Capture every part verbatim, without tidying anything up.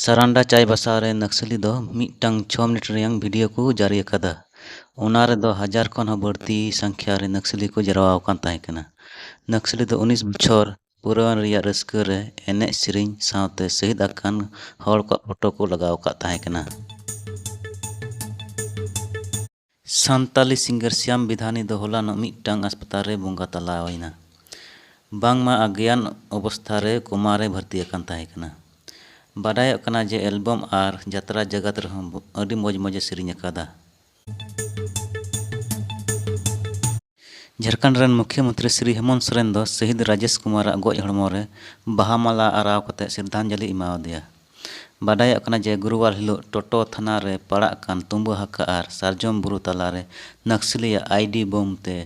ᱥᱟᱨᱟᱱᱰᱟ ᱪᱟᱭᱵᱟᱥᱟ ᱨᱮ ᱱᱟᱠᱥᱟᱞᱤ ᱫᱚ ᱢᱤᱫᱴᱟᱝ ᱪᱷᱚ ᱢᱤᱱᱤᱴ ᱨᱮᱭᱟᱝ ᱵᱷᱤᱰᱤᱭᱳ ᱠᱚ ᱡᱟᱹᱨᱤ ᱟᱠᱟᱫᱟ᱾ ᱚᱱᱟ ᱨᱮᱫᱚ ᱦᱟᱡᱟᱨ ᱠᱷᱚᱱ ᱦᱚᱸ ᱵᱟᱹᱲᱛᱤ ᱥᱟᱝᱠᱷᱭᱟ ᱨᱮ ᱱᱟᱠᱥᱟᱞᱤ ᱠᱚ ᱡᱟᱨᱣᱟ ᱟᱠᱟᱱ ᱛᱟᱦᱮᱸ ᱠᱟᱱᱟ᱾ ᱱᱟᱠᱥᱟᱞᱤ ᱫᱚ ᱩᱱᱤᱥ ᱵᱚᱪᱷᱚᱨ ᱯᱩᱨᱟᱹᱣᱮᱱ ᱨᱮᱭᱟᱜ ᱨᱟᱹᱥᱠᱟᱹ ᱨᱮ ᱮᱱᱮᱡ ᱥᱮᱨᱮᱧ ᱥᱟᱶᱛᱮ ᱥᱟᱹᱦᱤᱫ ᱟᱠᱟᱱ ᱦᱚᱲ ᱠᱚᱣᱟᱜ ᱯᱷᱳᱴᱳ ᱠᱚ ᱞᱟᱜᱟᱣ ᱟᱠᱟᱫ ᱛᱟᱦᱮᱸ ᱠᱟᱱᱟ᱾ ᱥᱟᱱᱛᱟᱞᱤ ᱥᱤᱝᱜᱟᱨ ᱥᱭᱟᱢ ᱵᱤᱫᱷᱟᱱᱤ ᱫᱚ ᱦᱚᱞᱟᱱᱚᱜ ᱢᱤᱫᱴᱟᱝ ᱦᱟᱥᱯᱟᱛᱟᱞ ᱨᱮ ᱵᱚᱸᱜᱟ ᱛᱟᱞᱟᱣᱟᱭᱮᱱᱟ᱾ ᱵᱟᱝᱢᱟ ᱟᱜᱽᱭᱟᱱ ᱚᱵᱚᱥᱛᱷᱟ ᱨᱮ ᱠᱳᱢᱟ ᱨᱮ ᱵᱷᱚᱨᱛᱤ ᱟᱠᱟᱱ ᱛᱟᱦᱮᱸ ᱠᱟᱱᱟ᱾ ᱵᱟᱰᱟᱭᱚᱜ ᱠᱟᱱᱟ ᱡᱮ ᱮᱞᱵᱚᱢ ᱟᱨ ᱡᱟᱛᱨᱟ ᱡᱟᱜᱟᱛ ᱨᱮᱦᱚᱸ ᱟᱹᱰᱤ ᱢᱚᱡᱽ ᱢᱚᱡᱽ ᱮ ᱥᱮᱨᱮᱧ ᱟᱠᱟᱫᱟ᱾ ᱡᱷᱟᱲᱠᱷᱚᱸᱰ ᱨᱮᱱ ᱢᱩᱠᱷᱭᱚᱢᱚᱱᱛᱨᱤ ᱥᱨᱤ ᱦᱮᱢᱚᱱᱛ ᱥᱚᱨᱮᱱ ᱫᱚ ᱥᱚᱦᱤᱫ ᱨᱟᱡᱮᱥ ᱠᱩᱢᱟᱨᱟᱜ ᱜᱚᱡ ᱦᱚᱲᱢᱚ ᱨᱮ ᱵᱟᱦᱟ ᱢᱟᱞᱟ ᱟᱨᱟᱣ ᱠᱟᱛᱮ ᱥᱨᱤᱫᱷᱟᱧᱡᱚᱞᱤ ᱮᱢᱟᱣᱟᱫᱮᱭᱟ᱾ ᱵᱟᱰᱟᱭᱚᱜ ᱠᱟᱱᱟ ᱡᱮ ᱜᱩᱨᱩᱣᱟᱨ ᱦᱤᱞᱳᱜ ᱴᱳᱴᱳ ᱛᱷᱟᱱᱟ ᱨᱮ ᱯᱟᱲᱟᱜ ᱠᱟᱱ ᱛᱩᱢᱵᱟᱹ ᱦᱟᱠᱟ ᱟᱨ ᱥᱟᱨᱡᱚᱢ ᱵᱩᱨᱩ ᱛᱟᱞᱟᱨᱮ ᱱᱟᱠᱥᱟᱞᱤᱭᱟᱜ ᱟᱭᱰᱤ ᱵᱳᱢ ᱛᱮ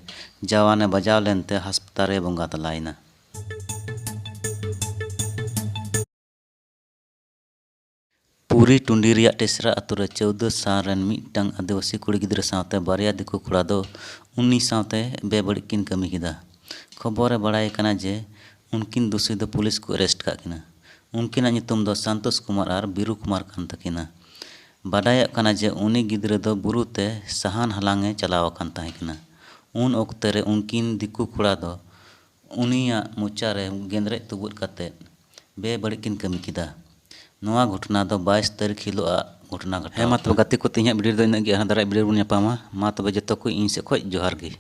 ᱡᱟᱣᱟᱱᱮ ᱵᱟᱡᱟᱣ ᱞᱮᱱᱛᱮ ᱦᱟᱥᱯᱟᱛᱟᱞ ᱨᱮ ᱵᱚᱸᱜᱟ ᱛᱟᱞᱟᱭᱮᱱᱟ᱾ ᱯᱩᱨᱤ ᱴᱩᱸᱰᱤ ᱨᱮᱭᱟᱜ ᱴᱮᱥᱨᱟ ᱟᱛᱳ ᱨᱮ ᱪᱳᱣᱫᱟᱹ ᱥᱟᱞ ᱨᱮᱱ ᱢᱤᱫᱴᱟᱝ ᱟᱹᱫᱤᱵᱟᱹᱥᱤ ᱠᱩᱲᱤ ᱜᱤᱫᱽᱨᱟᱹ ᱥᱟᱶᱛᱮ ᱵᱟᱨᱭᱟ ᱫᱤᱠᱩ ᱠᱚᱲᱟ ᱫᱚ ᱩᱱᱤ ᱥᱟᱶᱛᱮ ᱵᱮᱵᱟᱹᱲᱤᱡ ᱠᱤᱱ ᱠᱟᱹᱢᱤ ᱠᱮᱫᱟ᱾ ᱠᱷᱚᱵᱚᱨ ᱨᱮ ᱵᱟᱲᱟᱭ ᱠᱟᱱᱟ ᱡᱮ ᱩᱱᱠᱤᱱ ᱫᱩᱥᱤ ᱫᱚ ᱯᱩᱞᱤᱥ ᱠᱚ ᱟᱨᱮᱥᱴ ᱠᱟᱜ ᱠᱤᱱᱟ᱾ ᱩᱱᱠᱤᱱᱟᱜ ᱧᱩᱛᱩᱢ ᱫᱚ ᱥᱟᱱᱛᱳᱥ ᱠᱩᱢᱟᱨ ᱟᱨ ᱵᱤᱨᱩ ᱠᱩᱢᱟᱨ ᱠᱟᱱ ᱛᱟᱹᱠᱤᱱᱟ᱾ ᱵᱟᱰᱟᱭᱚᱜ ᱠᱟᱱᱟ ᱡᱮ ᱩᱱᱤ ᱜᱤᱫᱽᱨᱟᱹ ᱫᱚ ᱵᱩᱨᱩ ᱛᱮ ᱥᱟᱦᱟᱱ ᱦᱟᱞᱟᱝ ᱮ ᱪᱟᱞᱟᱣ ᱟᱠᱟᱱ ᱛᱟᱦᱮᱸ ᱠᱟᱱᱟ᱾ ᱩᱱ ᱚᱠᱛᱮ ᱨᱮ ᱩᱱᱠᱤᱱ ᱫᱤᱠᱩ ᱠᱚᱲᱟ ᱫᱚ ᱩᱱᱤᱭᱟᱜ ᱢᱚᱪᱟ ᱨᱮ ᱜᱮᱸᱫᱽᱨᱮᱡ ᱛᱩᱵᱩᱫ ᱠᱟᱛᱮ ᱵᱮᱵᱟᱹᱲᱤᱡ ᱠᱤᱱ ᱠᱟᱹᱢᱤ ᱠᱮᱫᱟ᱾ ᱱᱚᱣᱟ ᱜᱷᱚᱴᱚᱱᱟ ᱫᱚ ᱵᱟᱭᱤᱥ ᱛᱟᱹᱨᱤᱠᱷ ᱦᱤᱞᱳᱜ ᱟᱜ ᱜᱷᱚᱴᱚᱱᱟ ᱜᱷᱚᱴᱟᱣ ᱦᱮᱸ, ᱢᱟ ᱛᱚᱵᱮ ᱠᱟᱱᱟ᱾ ᱜᱟᱛᱮ ᱠᱚ, ᱛᱮᱦᱮᱧᱟᱜ ᱵᱷᱤᱰᱤᱭᱳ ᱨᱮᱫᱚ ᱤᱱᱟᱹᱜ ᱜᱮ᱾ ᱟᱨᱦᱚᱸ ᱫᱟᱨᱟᱭ ᱵᱷᱤᱰᱤᱭᱳ ᱨᱮᱵᱚᱱ ᱧᱟᱯᱟᱢᱟ᱾ ᱢᱟ ᱛᱚᱵᱮ ᱡᱚᱛᱚ ᱠᱚ ᱤᱧ ᱥᱮᱫ ᱠᱷᱚᱱ ᱡᱚᱦᱟᱨ ᱜᱮ᱾